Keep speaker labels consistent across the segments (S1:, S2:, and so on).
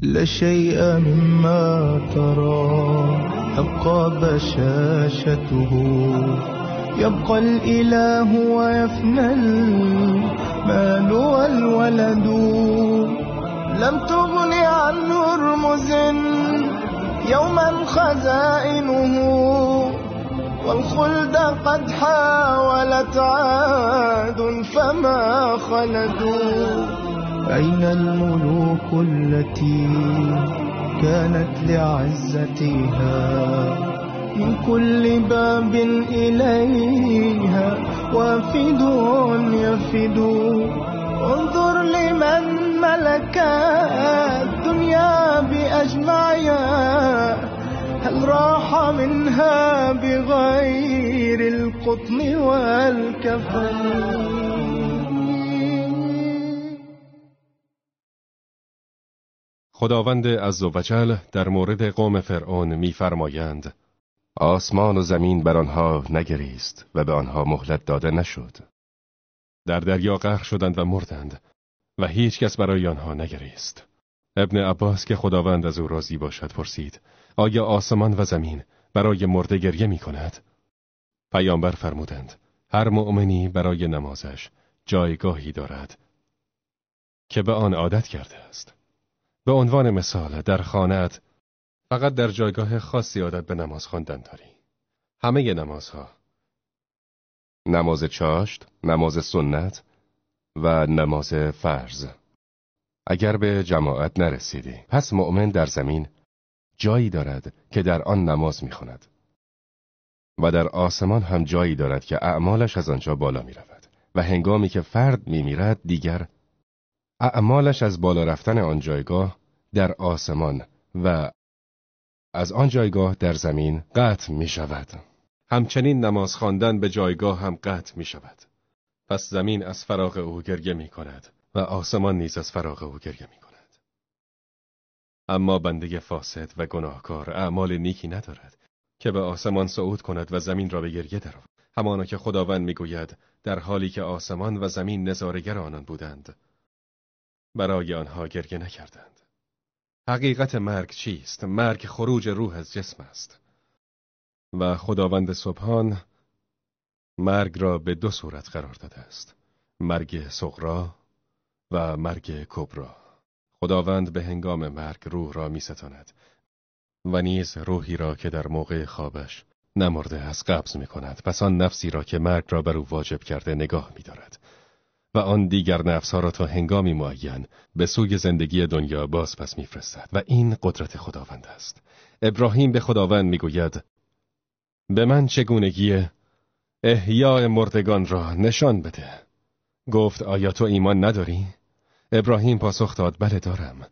S1: لا شيء مما ترى تبقى بشاشته، يبقى الإله ويفنى المال والولد. لم تغن عن هرمز يوما خزائنه، والخلد قد حاولت عاد فما خلدوا. أين الملوك التي كانت لعزتها من كل باب إليها وافد يفد. انظر لمن ملك الدنيا بأجمعها، هل راح منها بغير القطن والكفن.
S2: خداوند عزوجل در مورد قوم فرعون می‌فرمایند:
S3: آسمان و زمین بر آنها نگریست و به آنها مهلت داده نشد.
S2: در دریا غرق شدند و مردند و هیچ کس برای آنها نگریست. ابن عباس که خداوند از او راضی باشد پرسید: آیا آسمان و زمین برای مرده گریه می کند؟ پیامبر فرمودند: هر مؤمنی برای نمازش جایگاهی دارد که به آن عادت کرده است. به عنوان مثال در خانه‌ات فقط در جایگاه خاصی عادت به نماز خواندن داری. همه نمازها،
S3: نماز چاشت، نماز سنت و نماز فرض. اگر به جماعت نرسیدی، پس مؤمن در زمین جایی دارد که در آن نماز می‌خواند و در آسمان هم جایی دارد که اعمالش از آنجا بالا می‌رود و هنگامی که فرد می‌میرد دیگر اعمالش از بالا رفتن آن جایگاه در آسمان و از آن جایگاه در زمین قطع می شود.
S2: همچنین نماز خواندن به جایگاه هم قطع می شود. پس زمین از فراق او گریه می کند و آسمان نیز از فراق او گریه می کند. اما بنده فاسد و گناهکار اعمال نیکی ندارد که به آسمان صعود کند و زمین را به گریه درآورد. همانا که خداوند می گوید در حالی که آسمان و زمین نظاره‌گر آنان بودند، برای آنها گریه نکردند. حقیقت مرگ چیست؟ مرگ خروج روح از جسم است. و خداوند سبحان مرگ را به دو صورت قرار داده است: مرگ صغرا و مرگ کبرا. خداوند به هنگام مرگ روح را می ستاند و نیز روحی را که در موقع خوابش نمرده از قبض می کند. پس آن نفسی را که مرگ را بر او واجب کرده نگاه می دارد و آن دیگر نفسها را تا هنگامی معین به سوی زندگی دنیا باز پس می‌فرستد و این قدرت خداوند است. ابراهیم به خداوند میگوید: به من چگونگی احیاء مردگان را نشان بده. گفت: آیا تو ایمان نداری؟ ابراهیم پاسخ داد: بله دارم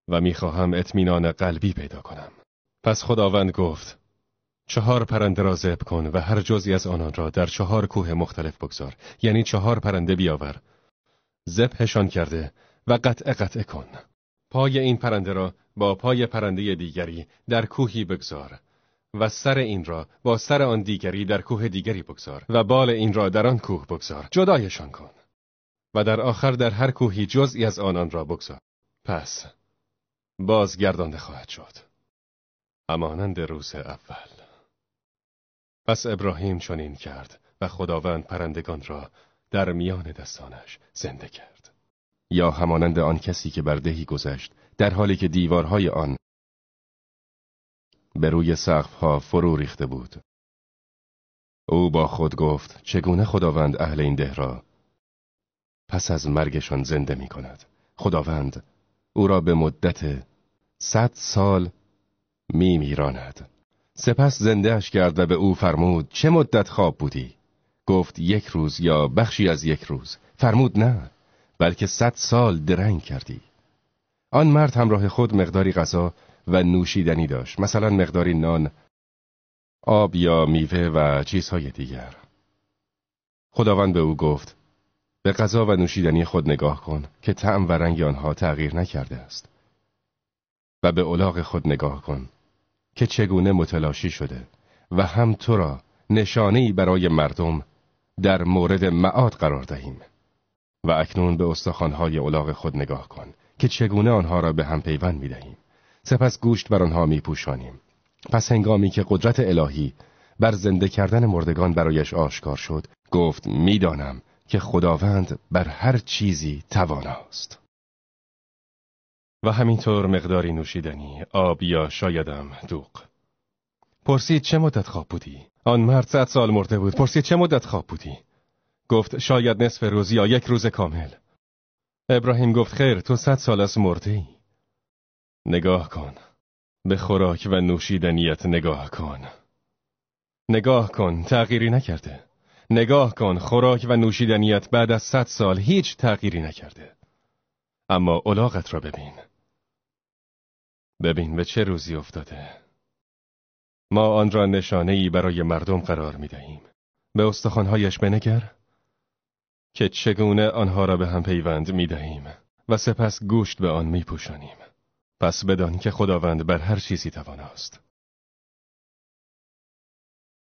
S2: و میخواهم اطمینان قلبی پیدا کنم. پس خداوند گفت: 4 پرنده را ذبح کن و هر جزئی از آنان را در 4 کوه مختلف بگذار، یعنی 4 پرنده بیاور، ذبحشان کرده و قطعه قطعه کن. پای این پرنده را با پای پرنده دیگری در کوهی بگذار و سر این را با سر آن دیگری در کوه دیگری بگذار و بال این را در آن کوه بگذار، جدایشان کن و در آخر در هر کوهی جزئی از آنان را بگذار. پس بازگردانده خواهد شد، همانند روز اول. پس ابراهیم چنین کرد و خداوند پرندگان را در میان دستانش زنده کرد.
S3: یا همانند آن کسی که بر دهی گذشت در حالی که دیوارهای آن به روی سقفها فرو ریخته بود. او با خود گفت: چگونه خداوند اهل این ده را پس از مرگشان زنده می کند؟ خداوند او را به مدت 100 سال می میراند. سپس زنده‌اش کرد و به او فرمود: چه مدت خواب بودی؟ گفت: 1 روز یا بخشی از 1 روز. فرمود: نه، بلکه 100 سال درنگ کردی. آن مرد همراه خود مقداری غذا و نوشیدنی داشت، مثلا مقداری نان، آب یا میوه و چیزهای دیگر. خداوند به او گفت: به غذا و نوشیدنی خود نگاه کن که طعم و رنگ آنها تغییر نکرده است، و به الاغ خود نگاه کن که چگونه متلاشی شده و هم تو را نشانه‌ای برای مردم در مورد معاد قرار دهیم. و اکنون به استخوان‌های الاغ خود نگاه کن که چگونه آنها را به هم پیوند می دهیم. سپس گوشت بر آنها می پوشانیم. پس هنگامی که قدرت الهی بر زنده کردن مردگان برایش آشکار شد، گفت میدانم که خداوند بر هر چیزی تواناست.
S2: و همینطور مقداری نوشیدنی، آب یا شایدم دوغ. پرسید چه مدت خواب بودی؟ آن مرد 100 سال مرده بود. پرسید چه مدت خواب بودی؟ گفت شاید نصف روز یا یک روز کامل. ابراهیم گفت خیر، تو 100 سال از مرده ای. نگاه کن. به خوراک و نوشیدنیت نگاه کن. نگاه کن، تغییری نکرده. نگاه کن، خوراک و نوشیدنیت بعد از 100 سال هیچ تغییری نکرده. اما الاغت را ببین. ببین به چه روزی افتاده. ما آن را نشانه‌ای برای مردم قرار می‌دهیم. به استخوان‌هایش بنگر که چگونه آنها را به هم پیوند می‌دهیم و سپس گوشت به آن می‌پوشانیم. پس بدان که خداوند بر هر چیزی تواناست.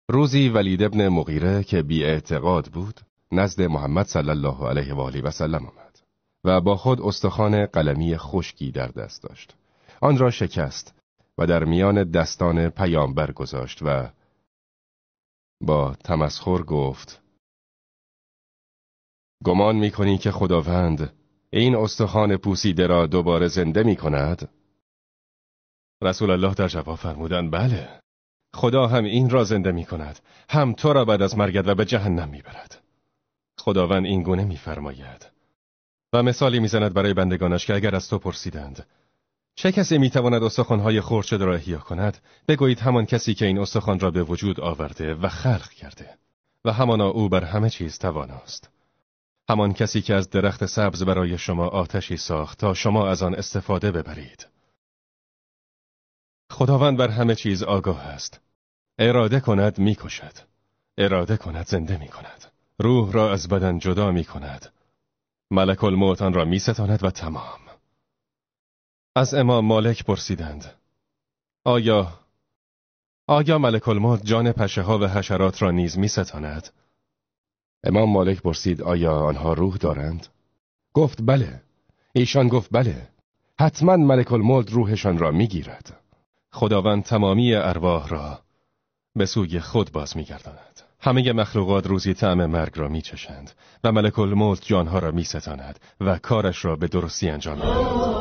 S3: روزی ولید ابن مغیره که بی اعتقاد بود نزد محمد صلی الله علیه و آله و سلم آمد و با خود استخوان قلمی خشکی در دست داشت. آن را شکست و در میان دستان پیامبر گذاشت و با تمسخر گفت: گمان می‌کنی که خداوند این استخوان پوسیده را دوباره زنده می‌کند؟
S2: رسول الله در جواب فرمودند: بله، خدا هم این را زنده می‌کند، هم تو را بعد از مرگت و به جهنم می‌برد. خداوند این گونه می‌فرماید و مثالی می‌زند برای بندگانش که اگر از تو پرسیدند چه کسی می‌تواند استخوان‌های خرد شده را احیا کند، بگویید همان کسی که این استخوان را به وجود آورده و خلق کرده، و همانا او بر همه چیز تواناست. همان کسی که از درخت سبز برای شما آتشی ساخت تا شما از آن استفاده ببرید. خداوند بر همه چیز آگاه است. اراده کند می‌کشد، اراده کند زنده می‌کند، روح را از بدن جدا می‌کند، ملک الموت آن را می‌ستاند و تمام. از امام مالک پرسیدند: آیا ملک الموت جان پشه ها و حشرات را نیز می‌ستاند؟
S3: امام مالک پرسید: آیا آنها روح دارند؟ گفت: بله. ایشان گفت: بله، حتما ملک الموت روحشان را می‌گیرد.
S2: خداوند تمامی ارواح را به سوی خود باز می‌گرداند. همه مخلوقات روزی طعم مرگ را می‌چشند و ملک الموت جانها را می‌ستاند و کارش را به درستی انجام می‌دهد.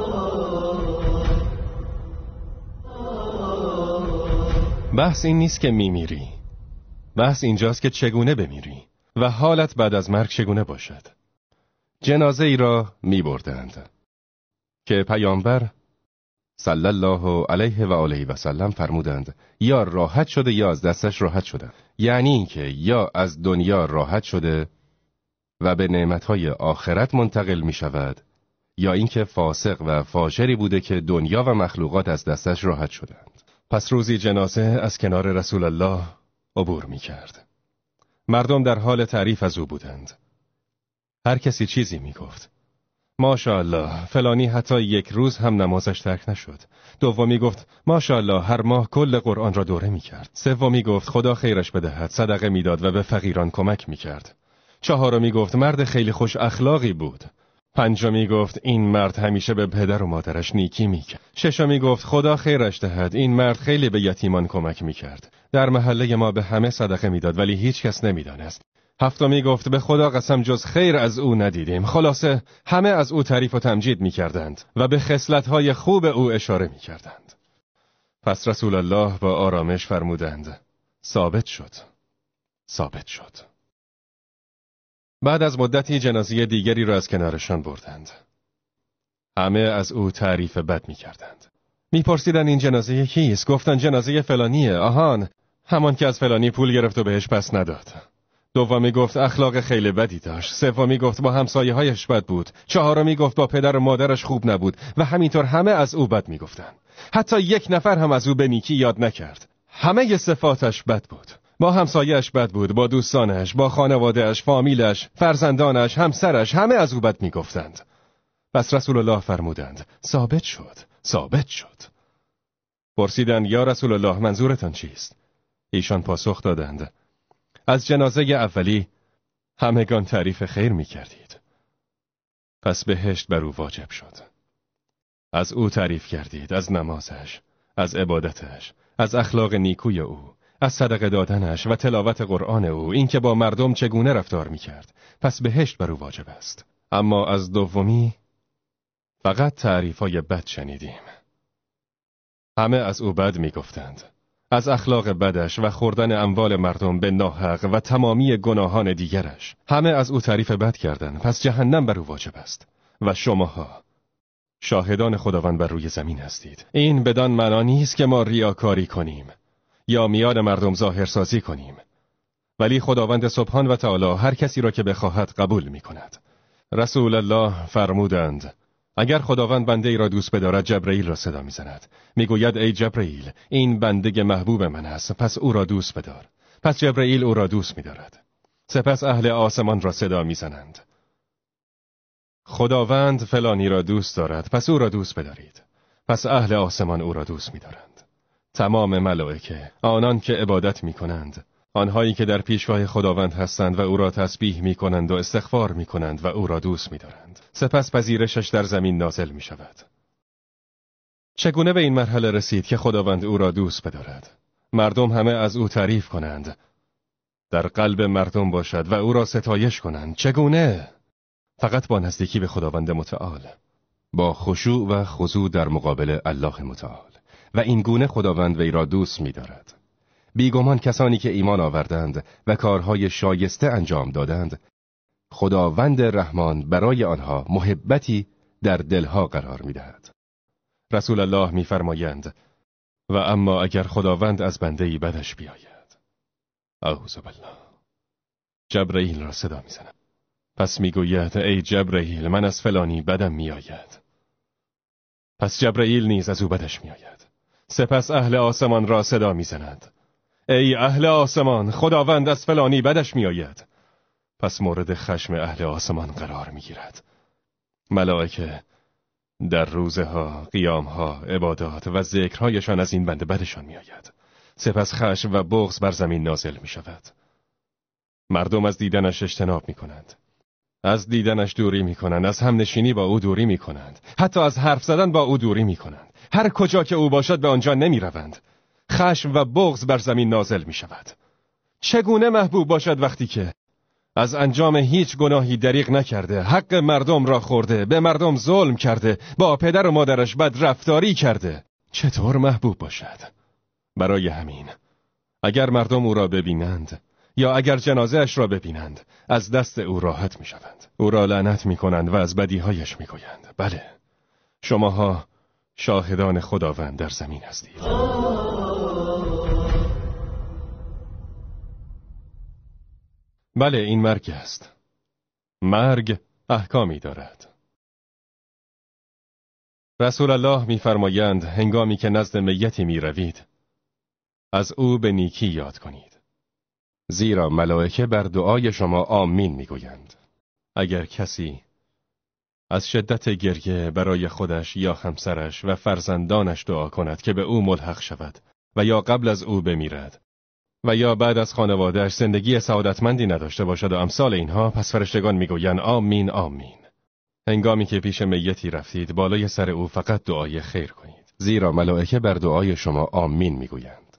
S2: بحث این نیست که میمیری. بحث اینجاست که چگونه بمیری و حالت بعد از مرگ چگونه باشد.
S3: جنازه ای را می‌بردند که پیامبر صلی الله علیه و آله و سلم فرمودند یا راحت شده یا از دستش راحت شده، یعنی اینکه یا از دنیا راحت شده و به نعمتهای آخرت منتقل می شود، یا اینکه فاسق و فاجری بوده که دنیا و مخلوقات از دستش راحت شدند.
S2: پس روزی جنازه از کنار رسول الله عبور می کرد. مردم در حال تعریف از او بودند. هر کسی چیزی می گفت. ماشاءالله فلانی حتی یک روز هم نمازش ترک نشد. دومی گفت ماشاءالله هر ماه کل قرآن را دوره می کرد. سومی گفت خدا خیرش بدهد، صدقه میداد و به فقیران کمک می کرد. چهارمی گفت مرد خیلی خوش اخلاقی بود. پنجمی گفت این مرد همیشه به پدر و مادرش نیکی میکرد. ششمی گفت خدا خیرش دهد، این مرد خیلی به یتیمان کمک میکرد. در محله ما به همه صدقه میداد ولی هیچ کس نمیدانست. هفتمی گفت به خدا قسم جز خیر از او ندیدیم. خلاصه همه از او تعریف و تمجید میکردند و به خصلت‌های خوب او اشاره میکردند. پس رسول الله با آرامش فرمودند ثابت شد، ثابت شد. بعد از مدتی جنازه دیگری را از کنارشان بردند. همه از او تعریف بد میکردند. میپرسیدند این جنازه کیست؟ گفتند جنازه فلانیه. آهان، همان که از فلانی پول گرفت و بهش پس نداد. دومی گفت اخلاق خیلی بدی داشت. سومی گفت با همسایه‌هایش بد بود. چهارمی گفت با پدر و مادرش خوب نبود و همینطور همه از او بد میگفتند. حتی یک نفر هم از او به نیکی یاد نکرد. همه صفاتش بد بود. با همسایه‌اش بد بود، با دوستانش، با خانواده‌اش، فامیلش، فرزندانش، همسرش، همه از او بد میگفتند. پس رسول الله فرمودند ثابت شد، ثابت شد. پرسیدند یا رسول الله منظورتان چیست؟ ایشان پاسخ دادند از جنازه اولی همگان تعریف خیر میکردید، پس بهشت بر او واجب شد. از او تعریف کردید، از نمازش، از عبادتش، از اخلاق نیکوی او، از صدقه دادنش و تلاوت قرآن او، اینکه با مردم چگونه رفتار میکرد، پس بهشت بر او واجب است. اما از دومی فقط تعریفای بد شنیدیم. همه از او بد میگفتند، از اخلاق بدش و خوردن اموال مردم به ناحق و تمامی گناهان دیگرش. همه از او تعریف بد کردند، پس جهنم بر او واجب است. و شماها شاهدان خداوند بر روی زمین هستید. این بدان معنا نیست که ما ریاکاری کنیم یا میان مردم ظاهرسازی کنیم، ولی خداوند سبحان و تعالی هر کسی را که بخواهد قبول می کند. رسول الله فرمودند اگر خداوند بنده ای را دوست بدارد جبرئیل را صدا میزند، میگوید ای جبرئیل، این بنده محبوب من است، پس او را دوست بدار. پس جبرئیل او را دوست میدارد. سپس اهل آسمان را صدا میزنند، خداوند فلانی را دوست دارد، پس او را دوست بدارید. پس اهل آسمان او را دوست میدارند. تمام ملائکه، آنان که عبادت میکنند، آنهایی که در پیشگاه خداوند هستند و او را تسبیح میکنند و استغفار میکنند و او را دوست میدارند. سپس پذیرشش در زمین نازل میشود. چگونه به این مرحله رسید که خداوند او را دوست بدارد؟ مردم همه از او تعریف کنند، در قلب مردم باشد و او را ستایش کنند. چگونه؟ فقط با نزدیکی به خداوند متعال،
S3: با خشوع و خضوع در مقابل الله متعال، و این گونه خداوند وی را دوست می‌دارد. بیگمان کسانی که ایمان آوردند و کارهای شایسته انجام دادند، خداوند رحمان برای آنها محبتی در دلها قرار می‌دهد.
S2: رسول الله می‌فرمایند و اما اگر خداوند از بنده‌ای بدش بیاید، اعوذ بالله، جبرئیل را صدا می‌زند. پس میگوید ای جبرئیل، من از فلانی بدم میآید. پس جبرئیل نیز از او بدش میآید. سپس اهل آسمان را صدا میزند، ای اهل آسمان، خداوند از فلانی بدش میآید. پس مورد خشم اهل آسمان قرار میگیرد. ملائکه در روزه ها، قیام ها، عبادات و ذکرهایشان از این بنده بدشان میآید. سپس خشم و بغض بر زمین نازل میشود. مردم از دیدنش اجتناب میکنند، از دیدنش دوری میکنند، از همنشینی با او دوری میکنند، حتی از حرف زدن با او دوری میکنند. هر کجا که او باشد به آنجا نمیروند. خشم و بغض بر زمین نازل میشود. چگونه محبوب باشد وقتی که از انجام هیچ گناهی دریغ نکرده، حق مردم را خورده، به مردم ظلم کرده، با پدر و مادرش بد رفتاری کرده؟ چطور محبوب باشد؟ برای همین اگر مردم او را ببینند یا اگر جنازه اش را ببینند، از دست او راحت می شوند. او را لعنت می کنند و از بدیهایش می گویند. بله، شماها شاهدان خداوند در زمین هستید. بله، این مرگ است. مرگ احکامی دارد. رسول الله می فرمایند هنگامی که نزد میتی می روید، از او به نیکی یاد کنید،
S3: زیرا ملائکه بر دعای شما آمین میگویند.
S2: اگر کسی از شدت گریه برای خودش یا همسرش و فرزندانش دعا کند که به او ملحق شود و یا قبل از او بمیرد و یا بعد از خانوادهش زندگی سعادتمندی نداشته باشد و امثال اینها، پس فرشتگان میگویند آمین آمین. هنگامی که پیش میتی رفتید، بالای سر او فقط دعای خیر کنید،
S3: زیرا ملائکه بر دعای شما آمین میگویند.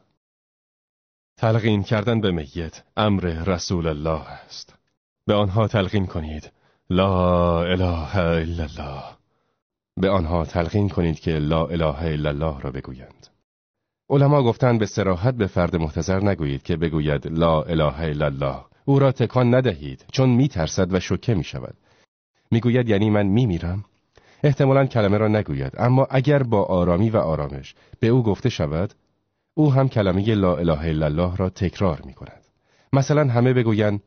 S2: تلقین کردن به میت امر رسول الله است. به آنها تلقین کنید لا اله الا الله.
S3: به آنها تلقین کنید که لا اله الا الله را بگویند. علما گفتند به صراحت به فرد محتضر نگویید که بگوید لا اله الا الله. او را تکان ندهید، چون میترسد و شوکه میشود. میگوید یعنی من میمیرم؟ احتمالاً کلمه را نگوید، اما اگر با آرامی و آرامش به او گفته شود، او هم کلمه لا اله الا الله را تکرار می کند. مثلا همه بگویند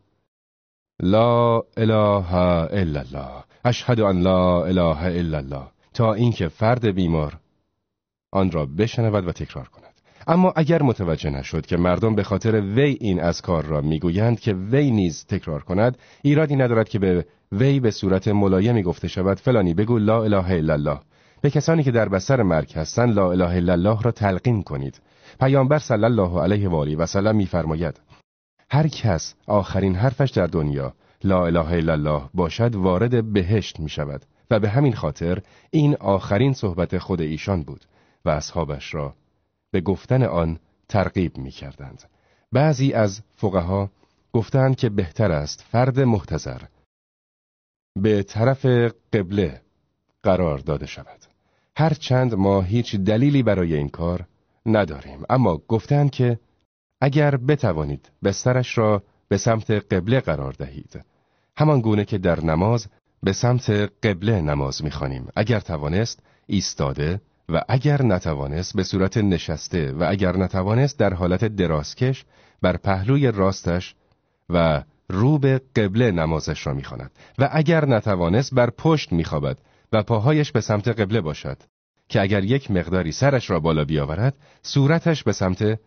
S3: لا اله الا الله، اشهد ان لا اله الا الله، تا اینکه فرد بیمار آن را بشنود و تکرار کند. اما اگر متوجه نشد که مردم به خاطر وی این اذکار را میگویند که وی نیز تکرار کند، ایرادی ندارد که به وی به صورت ملایمی گفته شود فلانی بگو لا اله الا الله. به کسانی که در بستر مرگ هستند لا اله الا الله را تلقین کنید. پیامبر صلی الله علیه و آله و سلم می‌فرماید هر کس آخرین حرفش در دنیا لا اله الا الله باشد وارد بهشت می شود و به همین خاطر این آخرین صحبت خود ایشان بود و اصحابش را به گفتن آن ترغیب می کردند. بعضی از فقها گفتند که بهتر است فرد محتضر به طرف قبله قرار داده شود. هرچند ما هیچ دلیلی برای این کار نداریم، اما گفتند که اگر بتوانید بسترش را به سمت قبله قرار دهید، همان گونه که در نماز به سمت قبله نماز می‌خوانیم، اگر توانست ایستاده و اگر نتوانست به صورت نشسته و اگر نتوانست در حالت درازکش بر پهلوی راستش و رو به قبله نمازش را می‌خواند و اگر نتوانست بر پشت می‌خوابد و پاهایش به سمت قبله باشد که اگر یک مقداری سرش را بالا بیاورد صورتش به سمت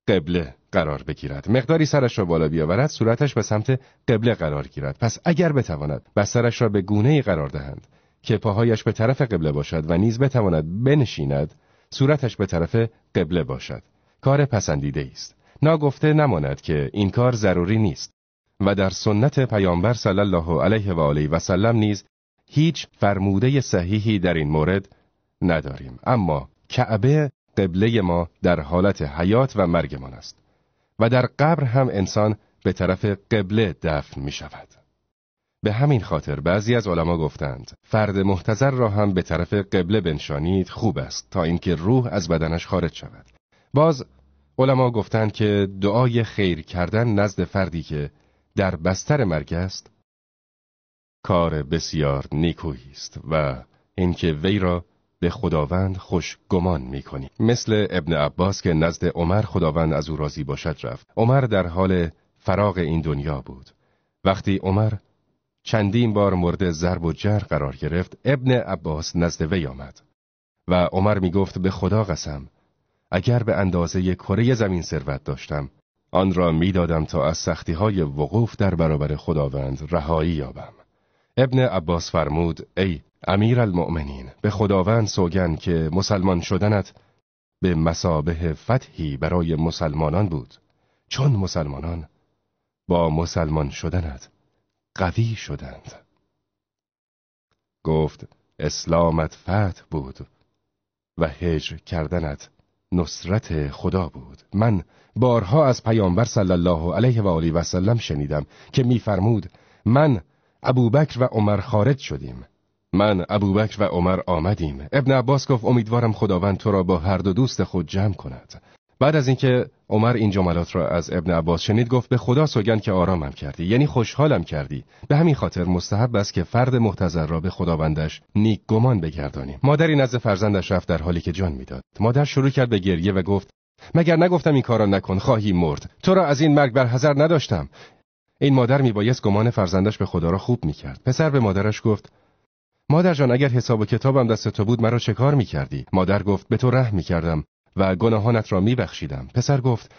S3: قبله قرار بگیرد. مقداری سرش را بالا بیاورد صورتش به سمت قبله قرار گیرد. پس اگر بتواند بسترش را به گونه‌ای قرار دهند که پاهایش به طرف قبله باشد و نیز بتواند بنشیند، صورتش به طرف قبله باشد، کار پسندیده است. ناگفته نماند که این کار ضروری نیست و در سنت پیامبر صلی الله علیه و آله و سلم نیز هیچ فرموده صحیحی در این مورد نداریم. اما کعبه قبله ما در حالت حیات و مرگمان است و در قبر هم انسان به طرف قبله دفن می شود. به همین خاطر بعضی از علما گفتند فرد محتضر را هم به طرف قبله بنشانید خوب است تا اینکه روح از بدنش خارج شود. باز علما گفتند که دعای خیر کردن نزد فردی که در بستر مرگ است کار بسیار نیکویی است و اینکه وی را به خداوند خوش گمان می‌کنی. مثل ابن عباس که نزد عمر خداوند از او راضی باشد رفت. عمر در حال فراغ این دنیا بود. وقتی عمر چندین بار مورد ضرب و جرح قرار گرفت، ابن عباس نزد وی آمد و عمر می گفت به خدا قسم اگر به اندازه کره زمین ثروت داشتم آن را می دادم تا از سختی‌های وقوف در برابر خداوند رهایی یابم. ابن عباس فرمود ای امیرالمؤمنین، به خداوند سوگند که مسلمان شدنت به مثابه فتحی برای مسلمانان بود، چون مسلمانان با مسلمان شدنت قوی شدند. گفت اسلامت فتح بود و هجر کردنت نصرت خدا بود. من بارها از پیامبر صلی الله علیه و آله و سلم شنیدم که می‌فرمود من ابوبکر و عمر خارج شدیم، من ابوبکر و عمر آمدیم. ابن عباس گفت امیدوارم خداوند تو را با هر دو دوست خود جمع کند. بعد از اینکه عمر این جملات را از ابن عباس شنید گفت به خدا سوگند که آرامم کردی، یعنی خوشحالم کردی. به همین خاطر مستحب است که فرد محتضر را به خداوندش نیک گمان بگردانیم. مادری نزد فرزندش رفت در حالی که جان میداد. مادر شروع کرد به گریه و گفت مگر نگفتم این کارا نکن، خواهی مرد، تو را از این مرگ برحذر نداشتم. این مادر میبایست گمان فرزندش به خدا را خوب میکرد. پسر به مادرش گفت مادر جان اگر حساب و کتابم دست تو بود مرا چه کار میکردی؟ مادر گفت به تو رحم میکردم و گناهانت را میبخشیدم. پسر گفت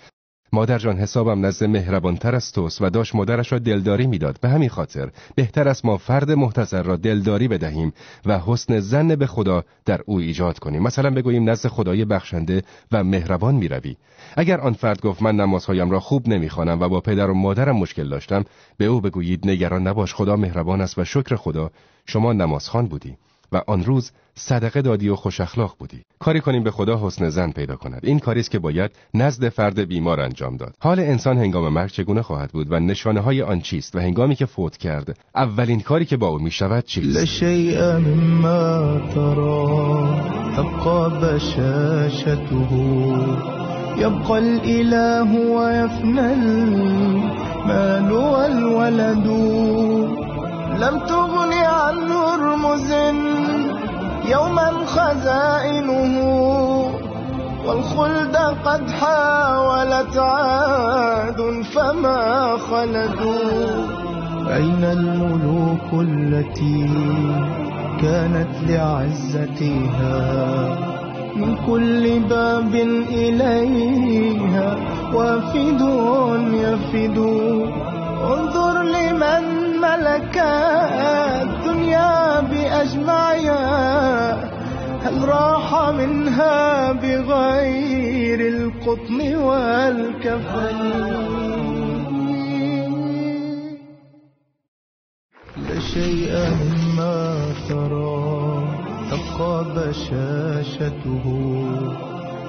S3: مادر جان حسابم نزد مهربانتر از توست و داشت مادرش را دلداری میداد. به همین خاطر بهتر است ما فرد محتضر را دلداری بدهیم و حسن ظن به خدا در او ایجاد کنیم. مثلا بگوییم نزد خدای بخشنده و مهربان میروی. اگر آن فرد گفت من نمازهایم را خوب نمیخوانم و با پدر و مادرم مشکل داشتم، به او بگویید نگران نباش، خدا مهربان است و شکر خدا شما نمازخوان بودی و آن روز صدقه دادی و خوش اخلاق بودی. کاری کنیم به خدا حسن ظن پیدا کند. این کاری است که باید نزد فرد بیمار انجام داد. حال انسان هنگام مرگ چگونه خواهد بود و نشانه های آن چیست و هنگامی که فوت کرد اولین کاری که با او می شود چیست؟
S1: لشیء مما ترى تبقى بشاشته يبقى الاله ويفنى المال والولد لم تغن عن هرمز يوما خزائنه والخلد قد حاولت عاد فما خلدوا. أين الملوك التي كانت لعزتها من كل باب إليها وافد يفد. انظر لمن ملك الدنيا بأجمعها هل راح منها بغير القطن والكفن. لا الشيء مما ترى، تبقى بشاشته.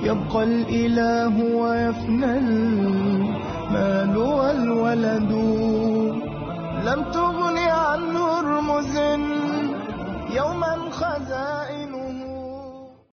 S1: يبقى الإله ويفنى المال والولد. لم تغن عن هرمز يوما خزائن.